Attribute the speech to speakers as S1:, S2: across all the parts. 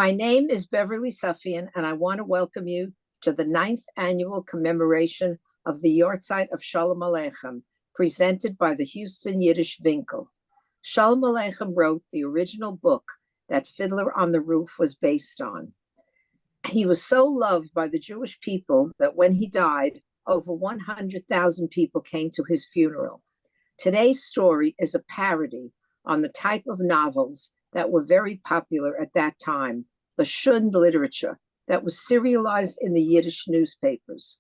S1: My name is Beverly Suffian, and I want to welcome you to the ninth annual commemoration of the Yahrzeit of Sholem Aleichem, presented by the Houston Yiddish Winkle. Sholem Aleichem wrote the original book that Fiddler on the Roof was based on. He was so loved by the Jewish people that when he died, over 100,000 people came to his funeral. Today's story is a parody on the type of novels that were very popular at that time, the Shund literature that was serialized in the Yiddish newspapers.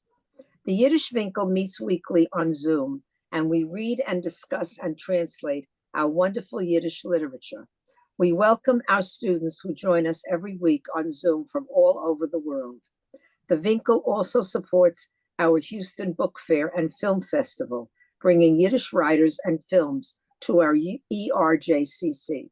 S1: The Yiddish Winkel meets weekly on Zoom, and we read and discuss and translate our wonderful Yiddish literature. We welcome our students who join us every week on Zoom from all over the world. The Winkel also supports our Houston Book Fair and Film Festival, bringing Yiddish writers and films to our ERJCC.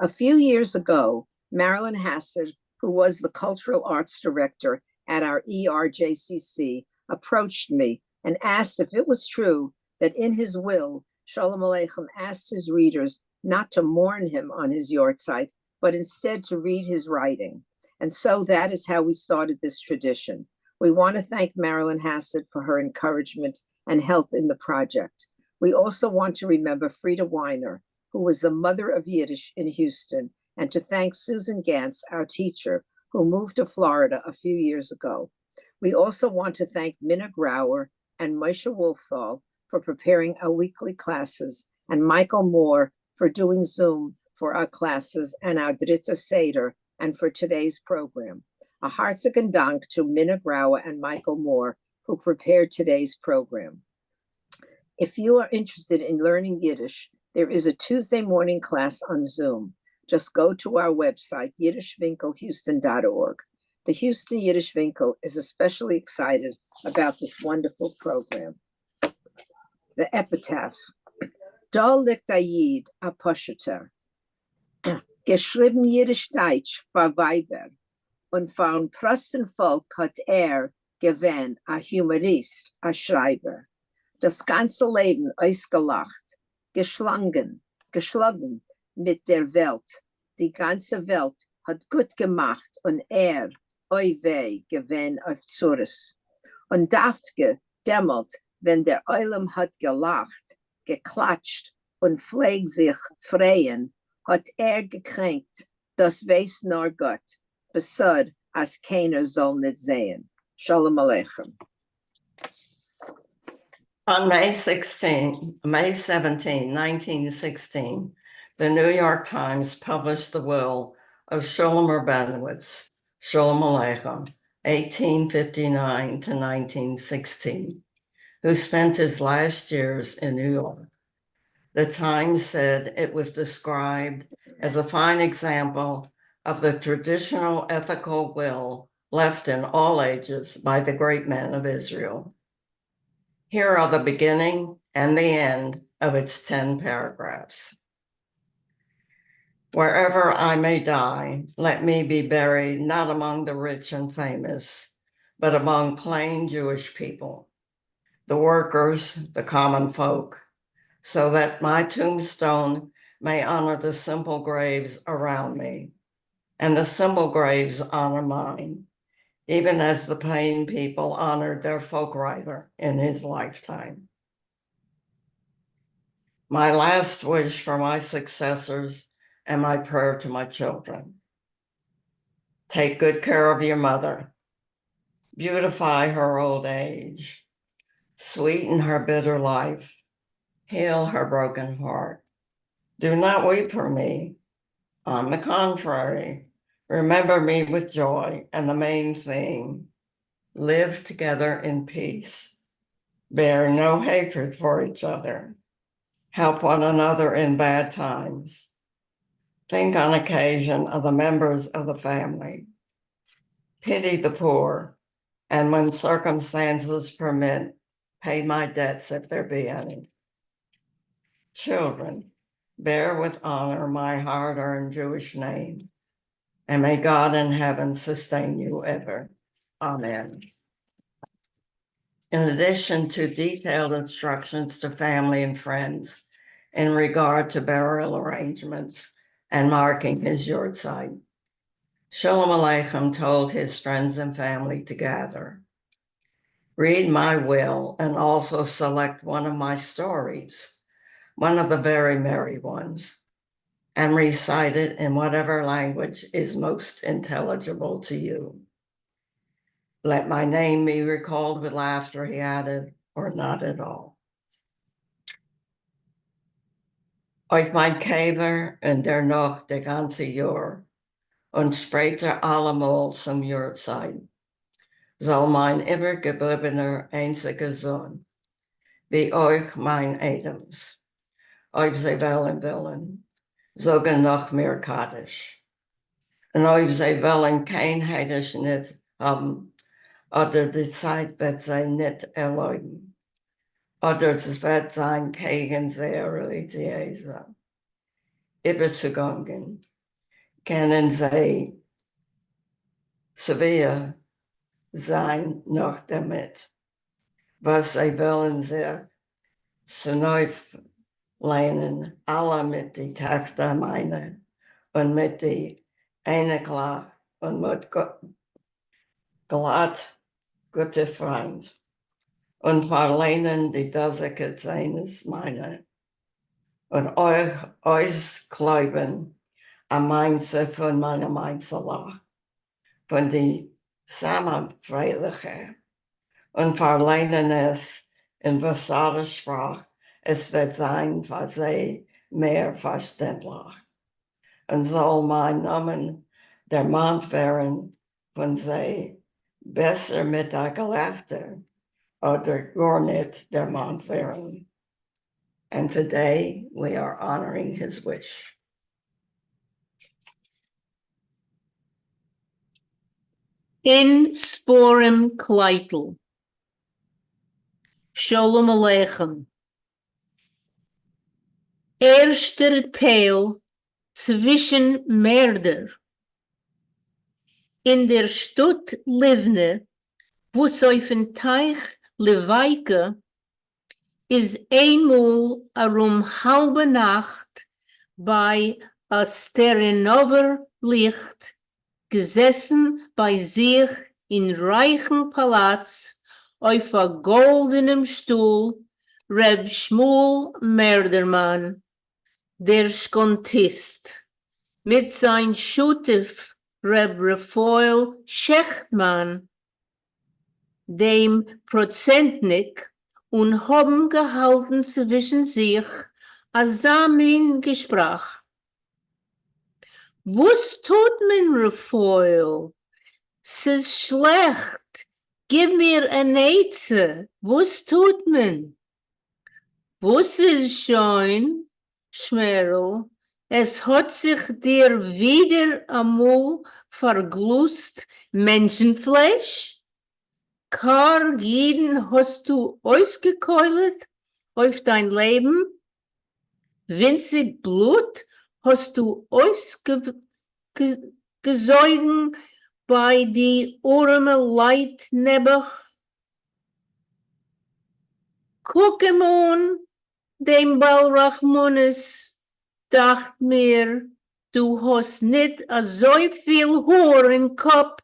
S1: A few years ago, Marilyn Hassett, who was the cultural arts director at our ERJCC, approached me and asked if it was true that in his will, Sholem Aleichem asked his readers not to mourn him on his yahrzeit, but instead to read his writing. And so that is how we started this tradition. We want to thank Marilyn Hassett for her encouragement and help in the project. We also want to remember Frida Weiner, who was the mother of Yiddish in Houston, and to thank Susan Gantz, our teacher, who moved to Florida a few years ago. We also want to thank Minna Grauer and Moshe Wolfthal for preparing our weekly classes, and Michael Moore for doing Zoom for our classes and our Dritter Seder and for today's program. A herzlichen Dank to Minna Grauer and Michael Moore, who prepared today's program. If you are interested in learning Yiddish, there is a Tuesday morning class on Zoom. Just go to our website, yiddishwinkelhouston.org. The Houston Yiddish Winkel is especially excited about this wonderful program. The epitaph. דאָ ליגט אַ ייִד, אַ פּשוטער. געשריבן ייִדיש-דײַטש פֿאַר ווײַבער. און פֿאַרן פּראָסטן פֿאָלק האָט ער געווען אַ הומאָריסט, אַ שרײַבער. דאָס גאַנצע לעבן אויסגעלאַכט, געשלאָגן, געשלאָגן מיט דער וועלט. די גאַנצע וועלט האָט גוט געמאַכט און ער, אוי וויי, געווען אויף צרות. און דווקא דעמאָלט, ווען דער עולם האָט געלאַכט, געקלאַטשט און פֿלעג זיך פֿרייען, האָט ער געקרענקט, דאָס ווייסט נאָר גאָט, בסוד, אַז קיינער זאָל ניט זען. שלום עליכם.
S2: On May 16, May 17, 1916, the New York Times published the will of Sholem Rabinowitz, Sholem Aleichem, 1859 to 1916, who spent his last years in New York. The Times said it was described as a fine example of the traditional ethical will left in all ages by the great men of Israel. Here are the beginning and the end of its 10 paragraphs. Wherever I may die, let me be buried not among the rich and famous, but among plain Jewish people, the workers, the common folk, so that my tombstone may honor the simple graves around me, and the simple graves honor mine, even as the plain people honored their folk writer in his lifetime. My last wish for my successors and my prayer to my children. Take good care of your mother. Beautify her old age. Sweeten her bitter life. Heal her broken heart. Do not weep for me. On the contrary, remember me with joy and the main thing live together in peace. Bear no hatred for each other. Help one another in bad times. Think on occasion of the members of the family. Pity the poor, and when circumstances permit, pay my debts if there be any. Children, bear with honor my hard earned Jewish name, and may God in heaven sustain you ever. Amen. In addition to detailed instructions to family and friends in regard to burial arrangements and marking his yahrzeit, Sholem Aleichem told his friends and family to gather. Read my will and also select one of my stories, one of the very merry ones, and recite it in whatever language is most intelligible to you. Let my name be recalled with laughter, he added, or not at all. אויף מײַן קבֿר און דערנאָך די גאַנצע יאָר און שפּעטער אַלע מאָל צום יאָרצײַט, זאָל מײַן איבערגעבליבענער איינציקער זון, ווי אויך מײַן איידעמס, אויב זיי וועלן ווילן, זאָגן נאָך מיר קדיש. און אויב זיי וועלן קיין הקדש ניט האָבן, אָדער די צײַט וועט זיי ניט ערלויבן, אָדער ס'וועט זײַן קעגן זייער רעליגיעזע איבערצײַגונגען, קענען זיי משׂביע זײַן נאָך דערמיט, וואָס זיי וועלן זיך צונויפֿלייענען אַלע מיט די טעכטער מײַנע און מיט די אייניקלעך און מיט גלאַט גוטע פֿרײַנד און פֿאָרלייענען די דאָזיקע סצענעס מײַנע און אויך אויסקלײַבן אַ מעשׂה פֿון מײַנע מעשׂהלעך, פֿון די סאַמע פֿריילעכע, און פֿאָרלייענען עס אין וואָסאַראַ שפּראַך עס וועט זײַן פֿאַר זיי מער פֿאַרשטענדלעך, און זאָל מײַן נאָמען דערמאָנט ווערן פֿון זיי בעסער מיט אַ געלעכטער אָדער גאָרניט דערמאָנט ווערן. And today we are honoring his wish.
S3: אין ספֿרים קלייטל. שלום עליכם. ערשטער טייל צווישן מערדער. אין דער שטאָט ליוונע, וואָס אויפֿן טײַך ליווייקע, איז איינמאָל אַרום האַלבע נאַכט בײַ אַ סטערינאָווער ליכט געזעסן בײַ זיך אין רײַכן פּאַלאַץ אויף אַ גאָלדענעם שטול ר' שמואל מערדערמאַן, דער שקאָנטיסט, מיט זײַן שותּף ר' רפֿאל שעכטמאַן, דעם פּראָצענטניק און האָבן געהאַלטן צווישן זיך אַזאַ מין געשפּרעך. וואָס טוט מען, רפֿאל? ס'איז שלעכט! גיב מיר אַן עצה, וואָס טוט מען? וואָס איז שוין, שמערל, עס האָט זיך דיר ווידער אַמאָל פֿאַרגלוסט מענטשן-פֿלייש? קאַרג ייִדן האָסטו אויסגעקוילעט אויף דײַן לעבן? ווינציק בלוט האָסטו אויסגעזויגן בײַ די אָרעמע לײַט נעבעך? קוק אים אָן, דעם בעל רחמנות, דאַכט מיר, דו האָסט ניט אַזױ פֿיל האָר אין קאָפּ,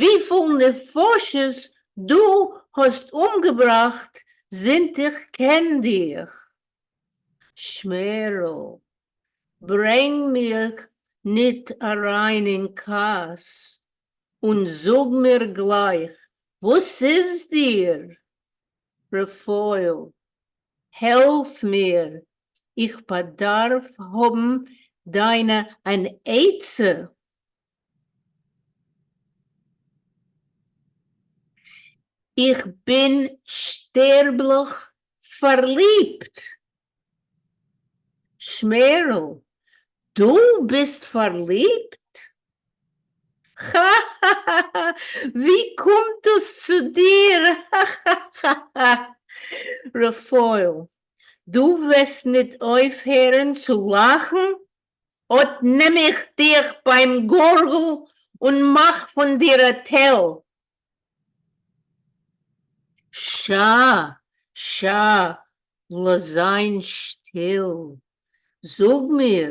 S3: װיפֿל נפֿשות דו האָסט אומגעבראַכט, זינט איך קען דיך. שמערל, ברענג מיך ניט אַרײַן אין כּעס און זאָג מיר גלײַך, װאָס איז דיר? רפֿאל, העלף מיר, איך באדארף האבן דיינע אן עצה. איך בין שטערבליך פארליבט. שמערל, דו ביסט פארליבט? כאַ-כאַ-כאַ, ווי קומט דאָס צו דיר? כאַ-כאַ-כאַ! רפֿאל, דו וועסט ניט אויפֿהערן צו לאַכן? אָט נעם איך דיך בײַם גאָרגל און מאַך פֿון דיר אַ תּל! שאַ, שאַ, לאָז זײַן שטיל! זאָג מיר,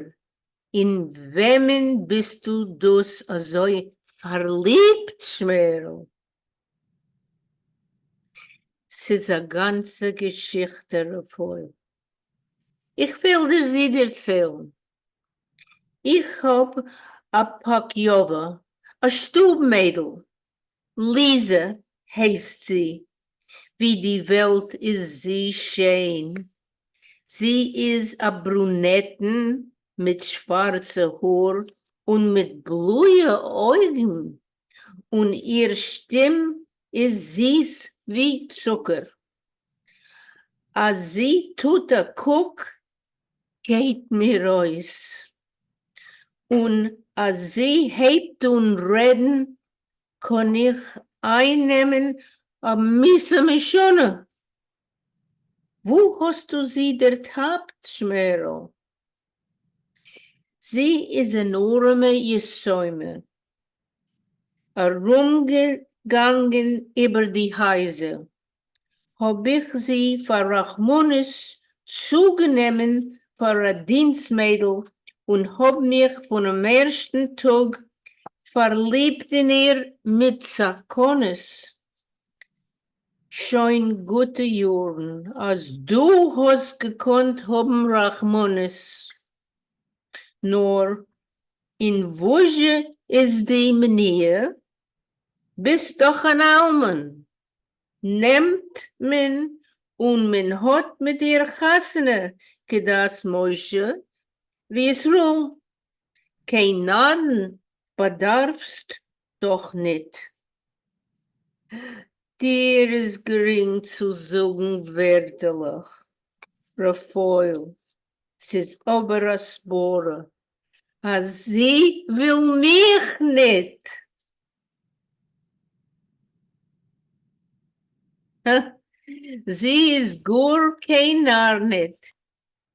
S3: אין וועמען ביסטו דאס אזוי פארליבט, שמערל? ס'איז א גאנצע געשיכטע, רפאל. איך וועל דיר זי דערציילן. איך האב א פאקיאווע, א שטוב מיידל, ליזע הייסט זי, ווי די וועלט איז זי שיין. זי איז א ברונעטן מיט שווארצע האר און מיט בלויע אויגן, און איר שטים איז זיס ווי צוקער. אז זי טוט א קוק גייט מיר אויס, און אז זי הייבט אן רעדן קאן איך אייננעמען א מיתה משונה. וואו האסטו זי דערטאפט, שמערל? זי איז אן ארעמע יתומה, ארומגעגאנגען איבער די הייזער, האב איך זי פאר רחמנות צוגענומען פאר א דינסט-מיידל און האב מיך פונעם ערשטן טאג פארליבט אין איר מיט סכנות. שוין גוטע יארן אז דו האסט געקאנט האבן רחמנות. נאר אין וואזשע איז די מניעה? ביסט דאך אן אלמן, נעמט מען און מען האט מיט איר חתונה כדת משה וישראל, קיין נדן באדארפסט דאך ניט. דיר איז גרינג צו זאגן ווערטעלעך, רפאל, ס'איז אבער א סברה אז זי וויל מיך ניט. זי איז גאר קיין נאר ניט.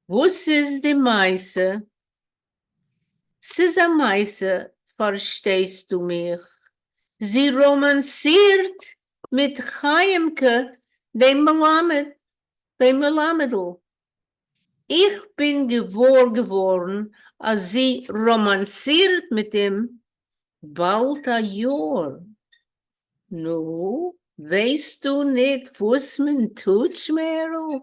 S3: וואס איז די מעשה? ס'איז א מעשה, פארשטייסטו מיך, זי ראמאנסירט מיט חיימ'קע דעם מלמד, דעם מלמד'ל. איך בין געוואר געווארן אז זי ראמאנסירט מיט אים באלד א יאר. נו, ווייסטו ניט וואס מען טוט, שמערל?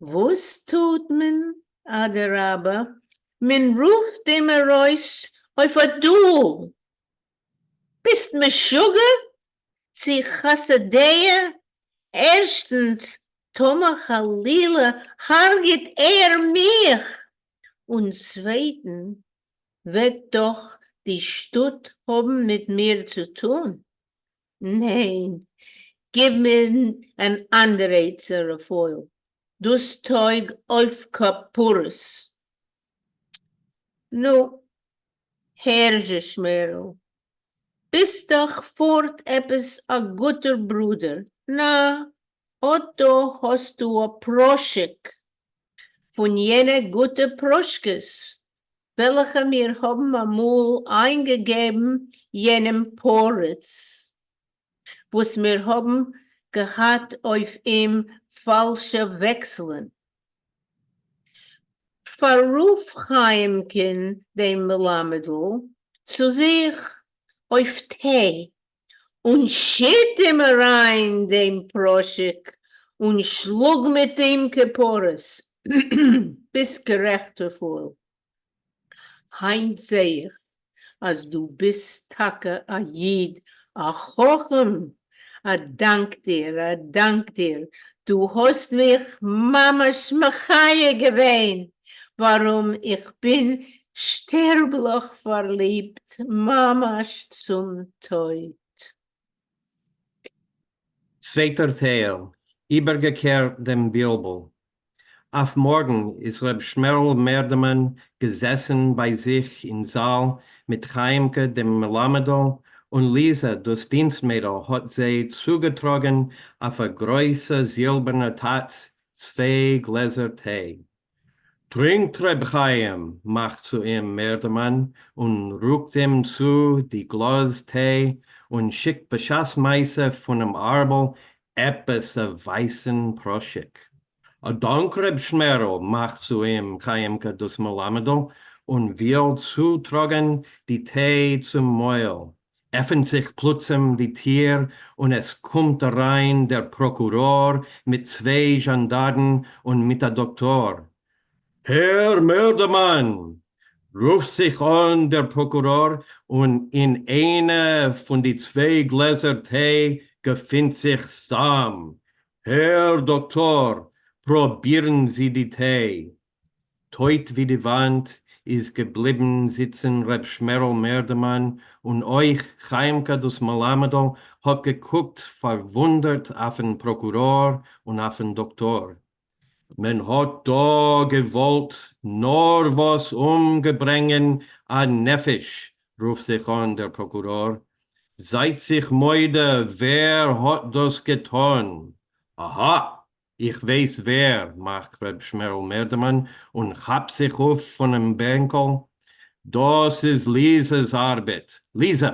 S3: וואס טוט מען? אדרבה, מען רופט אים ארויס אויף א דועל! ביסט משוגע? צי חסר דעה? ערשטנס, טאמער חלילה הרג'ט ער מיך, און צווייטן, וועט דאך די שטאט האבן מיט מיר צו טון. ניין, גיב מיר אן אנדער עצה רפאל, דאס טויג אויף כפרות. נו, הער זשע שמערל, ביסט דאך פארט עפעס א גוטער ברודער, נא, אט דא האסטו א פראשיק פון יענע גוטע פראשקעס וועלכע מיר האבן אמאל איינגעגעבן יענעם פריץ, וואס מיר האבן געהאט אויף אים פאלשע וועקסלען. פאררוף חיימקען דעם מלמד'ל צו זיך אויף טיי, און שיט אים אריין דעם פראשיק און שלאג מיט אים כפרות. ביסט גערעכט רפאל. היינט זע איך אז דו ביסט טאקע א איד א חכם, א דאנק דיר, א דאנק דיר, דו האסט מיך ממש מחיה געווען, ווארום איך בין שטערבליך פארליבט ממש צום טויט.
S4: צווייטער טייל, איבערגעקערט דעם בלבול. אויף מאָרגן איז ר' שמערל מערדעמאַן געזעסן ביי זיך אין זאַל מיט חיימקע דעם מלמדל, און ליזע דאָס דינסטמיידל האָט זיי צוגעטראָגן אויף אַ גרויסע זילבערנע טאַץ צוויי גלעזער טיי. טרינקט, ר' חיים! מאַכט צו אים מערדעמאַן און רוקט אים צו די גלאָז טיי און שיקט בשעת מעשה פֿונעם אַרבל עפּעס אַ ווײַסן פּראָשיק. אַ דאַנק, רב שמערל! מאַכט צו אים חיימקע דאָס מלמדל און וויל צוטראָגן די טיי צום מויל. עפֿנט זיך פּלוצעם די טיר און עס קומט אַרײַן דער פּראָקוראָר מיט צוויי זשאַנדאַרן און מיט אַ דאָקטאָר. הער מערדערמאַן! רופֿט זיך אָן דער פּראָקוראָר, און אין איינע פֿון די צוויי גלעזער טיי געפֿינט זיך סם. הער דאָקטאָר, פּראָבירן זי די טיי. טויט ווי די וואַנט איז געבליבן זיצן ר' שמערל מערדערמאַן און אויך חיימקע דאָס מלמדל האָט געקוקט פֿאַרוווּנדערט אויפֿן פּראָקוראָר און אויפֿן דאָקטאָר. מען האָט דאָ געוואָלט נאָר וואָס אומגעברענגען אַ נפֿש, רופֿט זיך אָן דער פּראָקוראָר, זייט זיך מודה, ווער האָט דאָס געטאָן? אַהאַ! איך ווייס ווער, מאכט ר' שמערל מערדערמאן און כאפט זיך אויף פונעם בענקל, דאס איז ליזע'ס ארבעט! ליזע!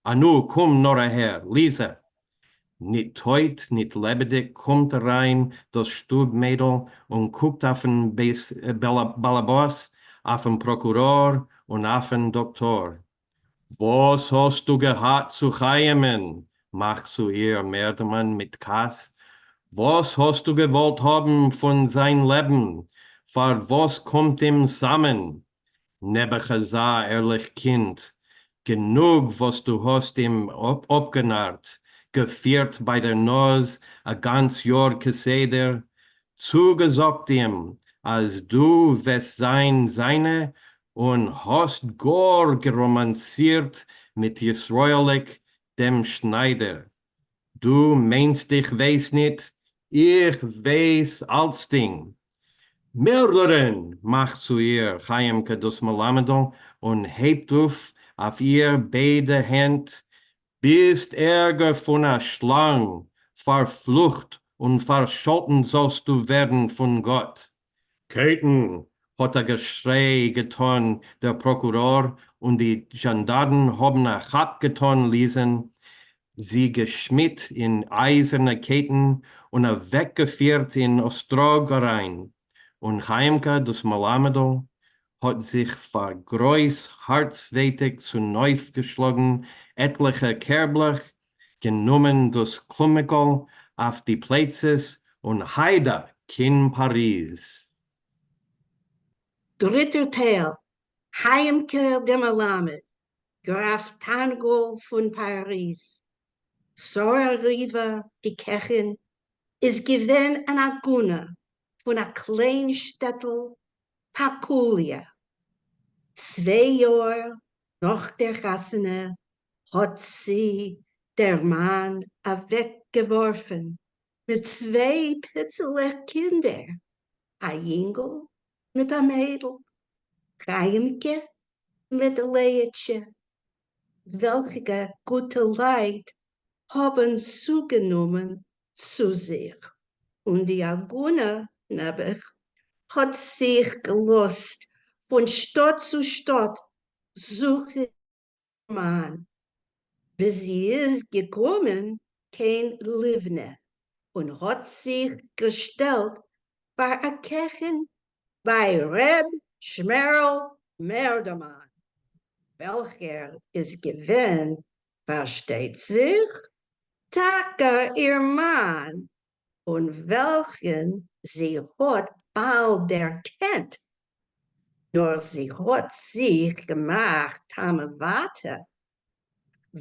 S4: אנו, קום נאר אהער, ליזע! ניט טויט, ניט לעבעדיק קומט אריין דאס שטוב מיידל און קוקט אויפן באלעבאס, אויפן פראקוראר און אויפן דאקטאר. וואָס האָסטו געהאַט צו חיימען? מאַכט צו איר מערדערמאַן מיט כעס. וואָס האָסטו געוואָלט האָבן פֿון זײַן לעבן? פֿאַר וואָס קומט אים סמען? נעבעך אַזאַ ערלעך קינד! גענוג וואָס דו האָסט אים אָפּגענאַרט, געפֿירט בײַ דער נאָז אַ גאַנץ יאָר כּסדר, צוגעזאָגט אים, אַז דו וועסט זײַן זײַנע און האסט גאר געראמאנסירט מיט ישראל'יק דעם שניידער. דו מיינסט איך ווייס ניט? איך ווייס אלצדינג! מערדערין! מאכט צו איר חיימ'קע דאס מלמד'ל און הייבט אויף אויף איר ביידע הענט, ביסט ערגער פון א שלאנג, פארפלוכט און פארשאלטן זאלסטו ווערן פון גאט! קייטן! האָט אַ געשריי געטאָן דער פּראָקוראָר, און די זשאַנדאַרן האָבן אַ כאַפּ געטאָן ליזען, זי געשמידט אין אײַזערנע קייטן און אַוועקגעפֿירט אין אָסטראָג אַרײַן. און חיימקע דאָס מלמדל האָט זיך פֿאַר גרויס האַרצווייטיק צונויפֿגעשלאָגן עטלעכע קערבלעך, גענומען דאָס קלומיקל אויף די פּלייצעס און היידאַ קין פּאַריז!
S5: דריטער טייל, חיימקע דער מלמד, גראַף טאַנגל פֿון פּאַריז. שׂרה ריווע, די קעכין, איז געווען אַן עגונה פֿון אַ קליין שטעטל פּאַקוליע. צוויי יאָר נאָך דער חתונה האָט זי דער מאַן אַװעקגעװאָרפֿן מיט צװײ פּיצעלעך קינדער, אַ ייִנגל מיט אַ מײדל, חיימקע מיט לאהטשע, װעלכע גוטע לײַט האָבן צוגענומען צו זיך, און די עגונה, נעבעך, האָט זיך געלאָזט פֿון שטאָט צו שטאָט זוכן מאן, ביז זי איז געקומען קיין ליוונע און האט זיך געשטעלט פאר א קעכין ביי ר' שמערל מערדערמאן, וועלכער איז געווען, פארשטייט זיך, טאקע איר מאן, און וועלכן זי האָט באַלד דערקענט, נאָר זי האָט זיך געמאַכט תמעוואַטע,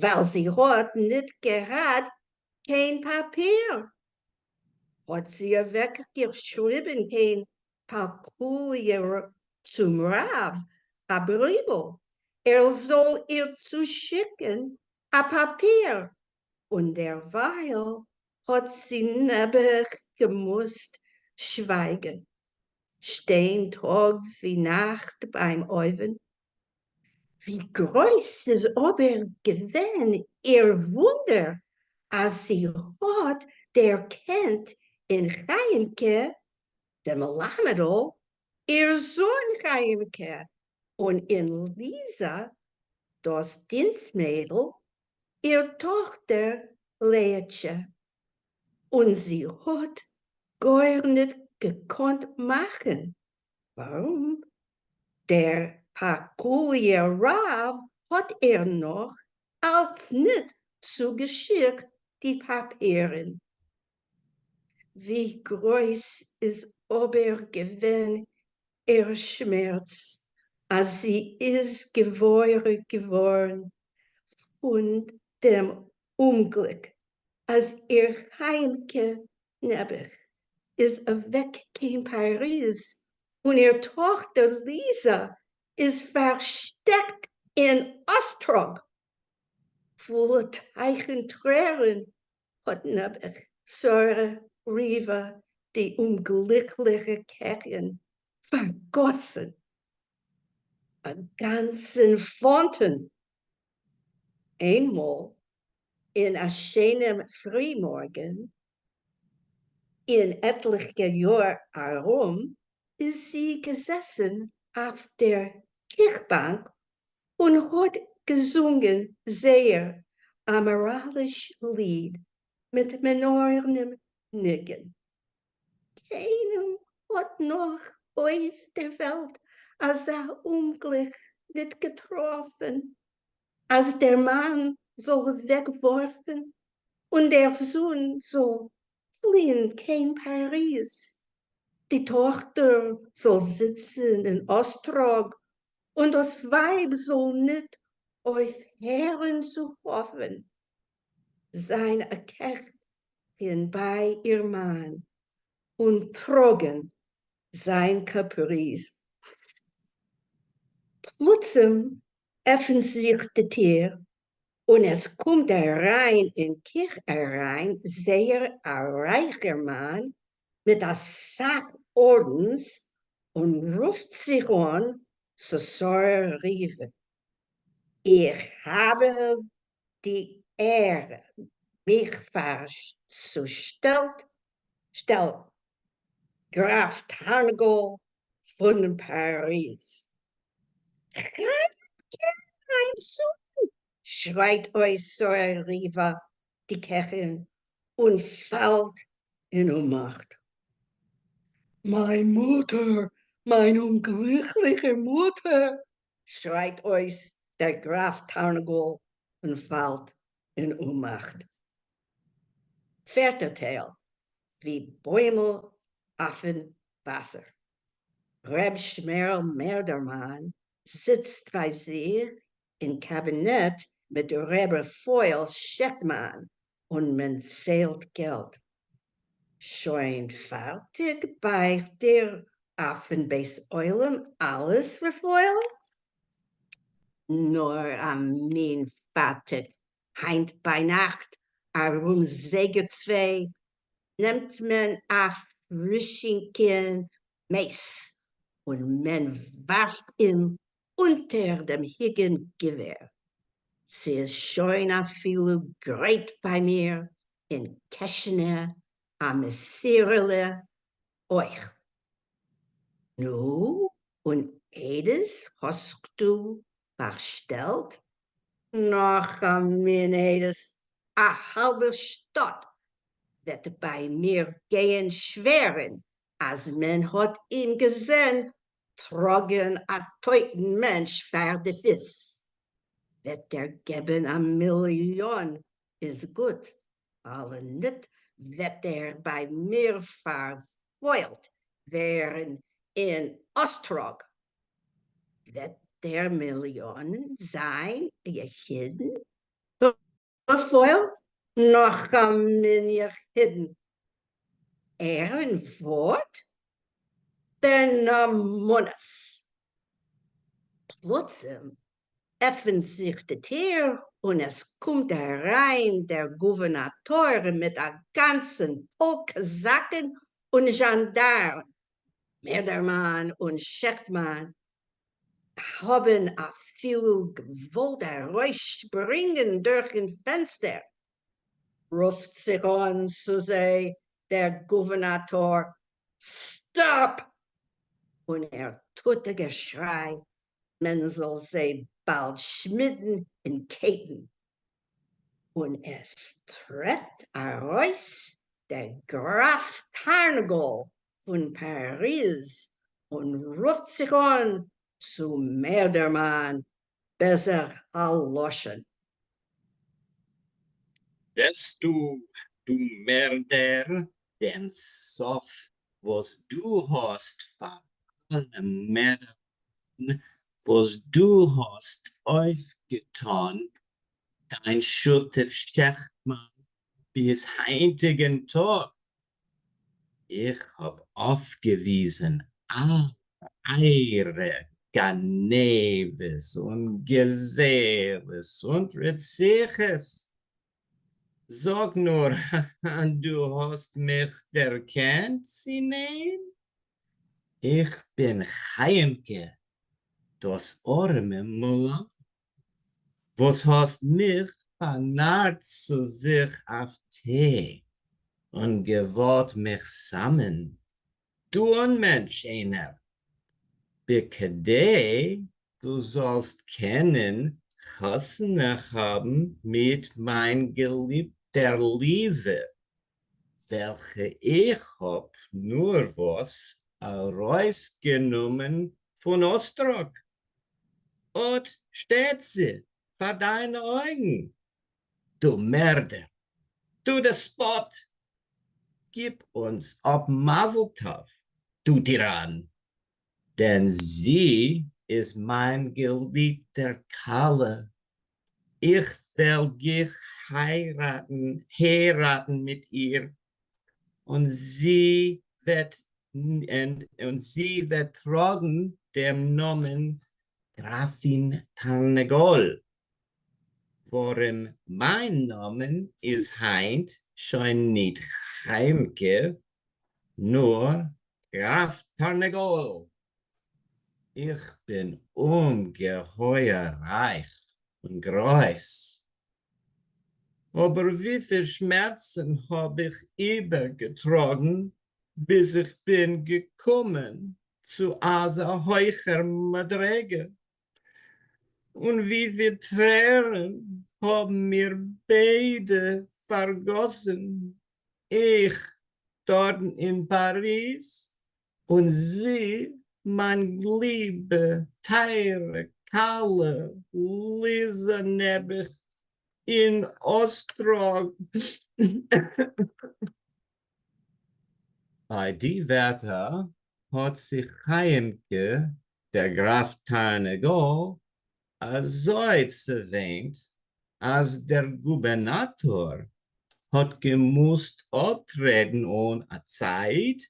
S5: ווייל זי האָט ניט געהאַט קיין פּאַפּיר, האָט זי אַוועקגעשריבן קיין פּאַקוליע צום רב אַ בריוול, ער זאָל איר צושיקן אַ פּאַפּיר, און דערווייל האָט זי נעבעך געמוזט שווײַגן, שטיין טאָג ווי נאַכט בײַם אויוון. ווי גרויס ס'איז אָבער געווען איר וווּנדער, אַז זי האָט דערקענט אין חיימקע דעם מלמדל, איר זון חיימקע, און אין ליזע, דאָס דינסטמיידל, איר טאָכטער לאהטשע, און זי האָט גאָרניט געקאָנט מאַכן, וואָרום דער פּאַקוליער רב האָט איר נאָך אַלץ ניט צוגעשיקט די פּאַפּירן. ווי גרויס איז אָבער געווען איר שמערץ, אַז זי איז געוואויר געוואָרן פֿון דעם אומגליק, אַז איר חיימקע נעבעך איז אַוועק קיין פּאַריז און איר טאָכטער ליזאַ איז פֿאַרשטעקט אין אָסטראָג. פֿולע טײַכן טרערן האָט נעבעך שׂרה ריווע די אומגליקלעכע קעכין פֿאַרגאָסן אַ גאַנצן פֿאָנטן. איינמאָל אין אַ שיינעם פֿרימאָרגן אין עטלעכע יאָר אַרום איז זי געזעסן אויף דער קיכבאַנק און האָט געזונגען זייער אַ מאָראַליש ליד מיט מינאָרנעם ניגון. קיינעם האָט נאָך אויף דער וועלט אַזאַ אומגליק ניט געטראָפֿן, אַז דער מאַן זאָל אַוועקוואַרפֿן און דער זון זאָל פֿליִען קיין פּאַריז, די טאָכטער זאָל זיצן אין אָסטראָג און דאָס ווײַב זאָל ניט אויפֿהערן צו האָפֿן זײַן אַ קעכין בײַ איר מאַן און טראָגן זײַן קאַפּריז. פּלוצעם עפֿנט זיך די טיר און עס קומט אַרײַן אין קיך אַרײַן זייער אַ רײַכער מאַן מיט אַ סך אָרדנס און רופֿט זיך אָן צו שׂרה ריווע, איך האָב די ערע מיך פֿאָרצושטעלן גראַף טאַרנאָגאָל פֿון פּאַריז. חיימקע, מײַן זון! שרײַט אויס שׂרה ריווע די קעכין און פֿאַלט אין אָנמאַכט. מײַן מוטער, מײַן אומגליקלעכע מוטער! שרײַט אויס דער גראַף טאַרנאָגאָל און פֿאַלט אין אָנמאַכט. פֿערטער טייל, ווי בוימל אויפֿן וואַסער. ר' שמערל מערדערמאן זיצט ביי זיך אין קאבינעט מיט ר' רפאל שעכטמאן און מען ציילט געלט. שוין פארטיג ביי דיר אויפן בית עולם אלעס רפאל? נאר א מין פארטיג, היינט ביינאכט ארום זייגער צוויי נעמט מען א פרישינקען מת און מען ווארפט אים אונטער דעם היגן געווער. ס'איז שוין אפילו גרייט ביי מיר אין קעשענע א מסירה'לע אויך. נו, און עדות האסטו באשטעלט? נאך א מין עדות, א האלבע שטאט וועט ביי מיר גייען שווערן אז מען האט אים געזען טראגן א טויטן מענטש פאר די פיס, וועט ער געבן א מיליאן איז גוט, אלע ניט וועט ער ביי מיר פארפוילט ווערן אין אסטראג, וועט דער מיליאן זיין יחידן רפאל, נאך א מין יחידן. ער אין ווארט? בנאמנות! פלוצים עפנט זיך די טיר און עס קומט אריין דער גובערנאטאר מיט א גאנצן פולק קאזאקן און זשאנדארן, מערדערמאן און שעכטמאן האבן אפילו געוואלט ארויסשפרינגען דורכן פענסטער, רופט זיך אן צו זיי דער גובערנאטאר, stop! און ער טוט א געשריי מען זאל זיי באלד שמידן אין קייטן, און עס טרעט ארויס דער גראף טארנגאל. פֿון פּאַריז און רופֿט זיך אָן צו מערדערמאַן בעסער הלשון.
S6: זעסטו, דו מערדער, דעם סוף וואָס דו האָסט פֿאַר אַלע מערדערן וואָס דו האָסט אויפֿגעטאָן, דײַן שותּף שעכטמאַן ביז הײַנטיקן טאָג. איך האָב אויפֿגעוויזן אַלע אײַערע גניבות און גזלות און רציחות. זאָג נאָר, דו האָסט מיך דערקענט, צי ניין? איך בין חיימקע, דאָס אָרעמע מולאַט, וואָס האָסט מיך פֿאַרנאַרט צו זיך אויף טיי און געוואָלט מיך סמען, דו אונמענטש איינער, בכדי דו זאָלסט קענען חתונה האָבן מיט מײַן געליבטער ליזע, וועלכע איך האָב נאָר-וואָס אַרויסגענומען פֿון אָסטראָג. אָט שטייט זי פֿאַר דײַנע אויגן, דו מערדער, דו דעספּאָט! גיב אונדז אָפּ מזל-טובֿ, דו טיראַן, דען זי איז מײַן געליבטער כּלה, איך וועל גיך הײראַטן, הײראַטן מיט איר, און זי וועט און זי וועט טראָגן דעם נאָמען גראַפֿין טאַרנעגאָל, וואָרעם מײַן נאָמען איז הײַנט שוין ניט חיימקע, נאָר גראַף טאַרנעגאָל. איך בין אומגעהויער רײַך און גרויס, אָבער וויפֿל שמערצן האָב איך איבערגעטראָגן, ביז איך בין געקומען צו אַזאַ הויכער מדרגה, און וויפֿל טרערן האָבן מיר ביידע פֿאַרגאָסן, איך דאָרטן אין פּאַריז, און זי, מײַן ליבע, טײַערע כּלה, ליזע נעבעך, אין אָסטראָג. בײַ די ווערטער האָט זיך חיימקע דער גראַף טאַרנעגאָל אַזוי צעוויינט, אַז דער גובערנאַטאָר האָט געמוזט אָפּטרעטן אָן אַ צײַט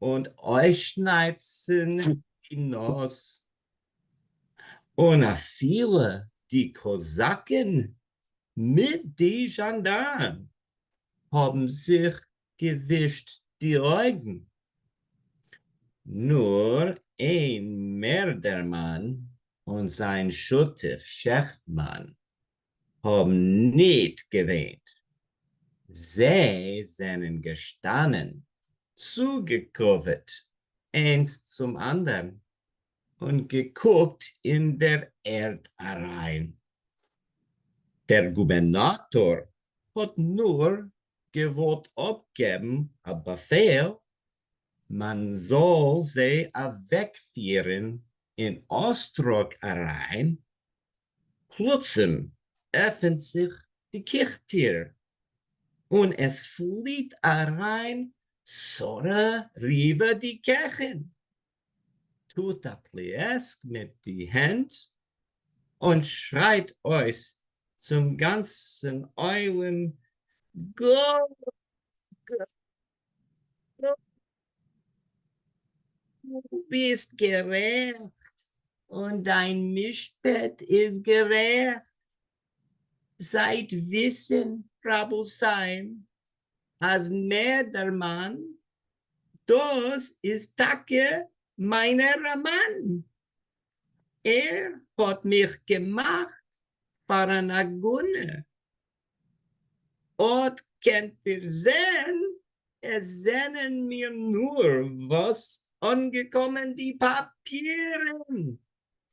S6: און אויסשנײַצן די נאָז. און אַפֿילו די קאָזאַקן מיט די זשאַנדאַרן האָבן זיך געווישט די אויגן. נאָר איין מערדערמאַן און זײַן שותּף שעכטמאַן האָבן ניט געוויינט. זיי זענען געשטאַנען צוגעקאָוועט איינס צום אַנדערן און געקוקט אין דער ערד אַרײַן. דער גובערנאַטאָר האָט נאָר געוואָלט אָפּגעבן אַ באַפֿעל, מען זאָל זיי אַוועקפֿירן אין אָסטראָג אַרײַן. פּלוצעם עפֿנט זיך די קיך-טיר און עס פֿליט אַרײַן שׂרה ריווע די קעכין, טוט אַ פּליעסק מיט די הענט און שרײַט אויס צום גאַנצן עולם, גאָט! גאָט! דו ביסט גערעכט און דײַן משפּט איז גערעכט. זײַט וויסן, רבותים, אַז מערדערמאַן, דאָס איז טאַקע מײַנער אַ מאַן. ער האָט מיך געמאַכט פֿאַר אַן עגונה. אָט קענט איר זען, עס זענען מיר נאָר וואָס אָנגעקומען די פּאַפּירן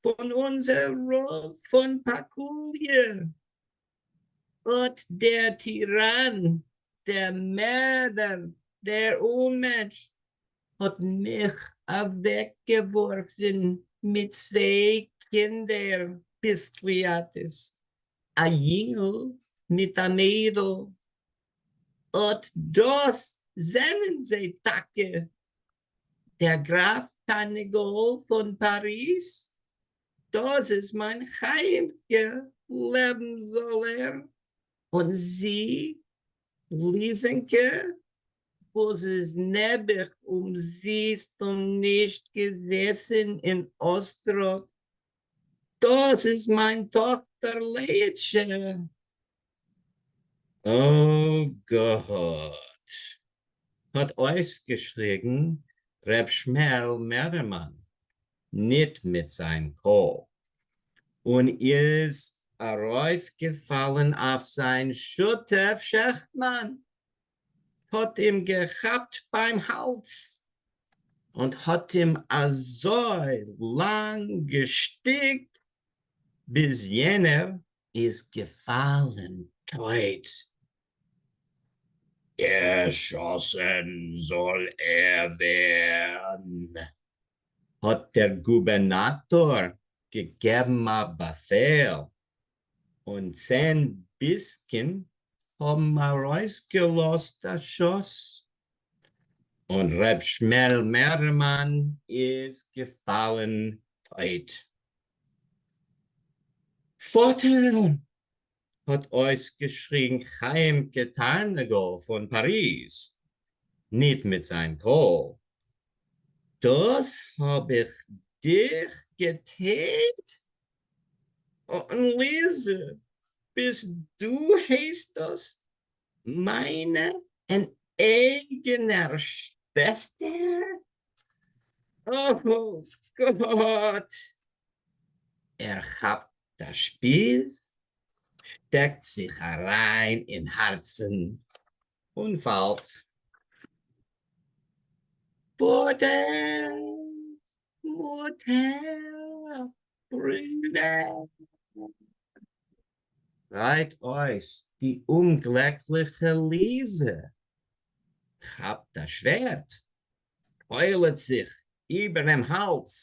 S6: פֿון אונדזער רבֿ פֿון פּאַקוליע. אָט דער טיראַן, דער מערדער, דער אוממענטש, האָט מיך אַוועקגעוואָרפֿן מיט צוויי קינדער, פּיסקליאַטעס, אַ ייִנגל מיט אַ מיידל. אָט דאָס זענען זיי טאַקע, דער גראַף טאַרניגאָל פֿון פּאַריז, דאָס איז מײַן חיימקע, לעבן זאָל ער, און זי, ליזענקע, וואָס איז נעבעך אומזיסט און נישט געזעסן אין אָסטראָג, דאָס איז מײַן טאָכטער לאהטשע. אָ, גאָט! האָט אויסגעשריגן ר' שמערל מערדערמאַן, ניט מיט זײַן קול, און איז אַרויפֿגעפֿאַלן אויף זײַן שותּף שעכטמאַן, האָט אים געכאַפּט בײַם האַלדז און האָט אים אַזוי לאַנג געשטיקט, ביז יענער איז געפֿאַלן טויט. געשאָסן זאָל ער ווערן! האָט דער גובערנאַטאָר געגעבן אַ באַפֿעל, און 10 ביסקן האָבן אַרויסגעלאָזט אַ שאָס, און ר' שמערל מערדערמאַן איז געפֿאַלן טויט. פֿאָטער! האָט אויסגעשריגן חיימקע טאַרניגאָל פֿון פּאַריז, ניט מיט זײַן קול, דאָס האָב איך דיך געטײט? און ליזע, ביסט דו, הײסט דאָס, מײַנע אַן אײגענער שװעסטער? אָ, גאָט! ער כאַפּט אַ שפּיז, שטעקט זיך אַרײַן אין האַרצן און פֿאַלט. פֿאָטער! מוטער! ברודער! שרײַט אױס די אומגליקלעכע ליזע, כאַפּט אַ שװערד, קױלעט זיך איבער דעם האַלדז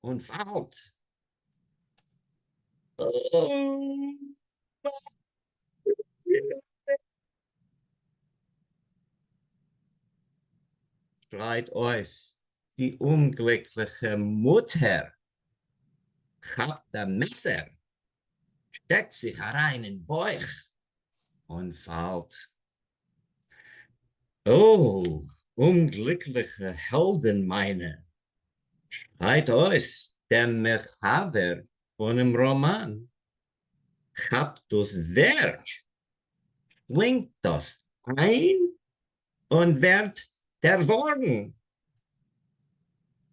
S6: און פֿאַלט. שרייט אויס די אומגליקליכע מוטער, כאפט א מעסער, שטעקט זיך אריין אין בויך און פאלט. אוי, אומגליקליכע העלדין מיינע! שרייט אויס דער מחבר פונעם ראמאן, כאפט דאס ווערק, שלינגט דאס איין און ווערט דערווארגן.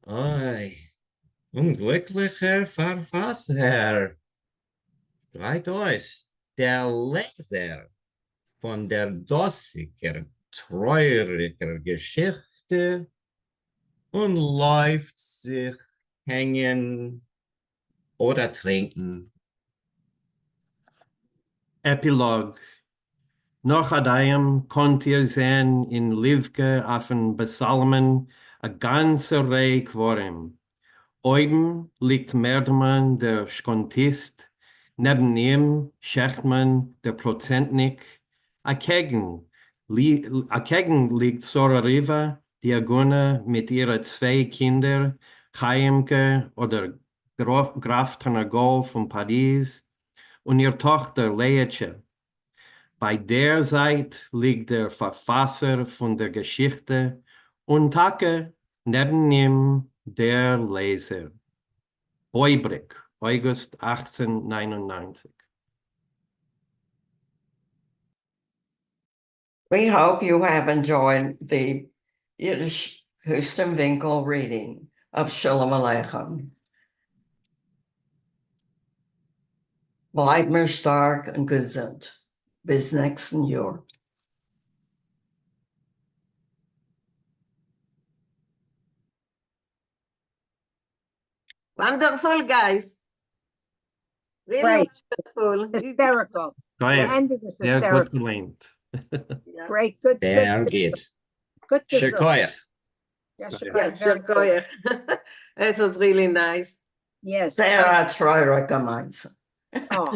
S6: אוי, אומגליקליכער פארפאסער! שרייט אויס דער לעזער פון דער דאזיגער טרויעריגער געשיכטע און לויפט זיך הענגען אדער טרינקען.
S4: עפּילאָג, נאָך עד היום קאָנט איר זען אין ליווקע אויפֿן בית-עלמין אַ גאַנצע ריי קבֿרים. אויבן ליגט מערדערמאַן דער שקאָנטיסט, נעבן אים, שעכטמאַן דער פּראָצענטניק, אַקעגן אַקעגן ליגט שׂרה ריווע די עגונה מיט אירע צוויי קינדער, חיימקע אָדער גראַף טאַרנאַגאָל פֿון פּאַריז און איר טאָכטער לאהטשע. ביי דער זייט ליגט דער פארפאסער פון דער געשיכטע און טאקע נעבן אים דער לעזער. בויבריק, אויגוסט 1899.
S2: We hope you have enjoyed the Yiddish Houston Winkel reading of Sholem Aleichem. בלײַב מיר שטאַרק און געזונט. ביז נעקסטן יאָר.
S3: Wonderful, guys. Really
S1: Great.
S3: wonderful.
S1: Hysterical. The
S4: זייער,
S1: ending is
S4: זייער גוט
S1: hysterical.
S4: געלייענט.
S1: Great, good,
S6: דער
S1: good,
S6: גוט.
S1: good געזאָגט.
S6: שכוח.
S1: יישר
S4: Yeah,
S1: כח, very
S7: יישר
S1: good.
S7: כח. It was really nice.
S1: Yes.
S2: זייער אַ טרויעריקע מעשׂה.
S1: Oh.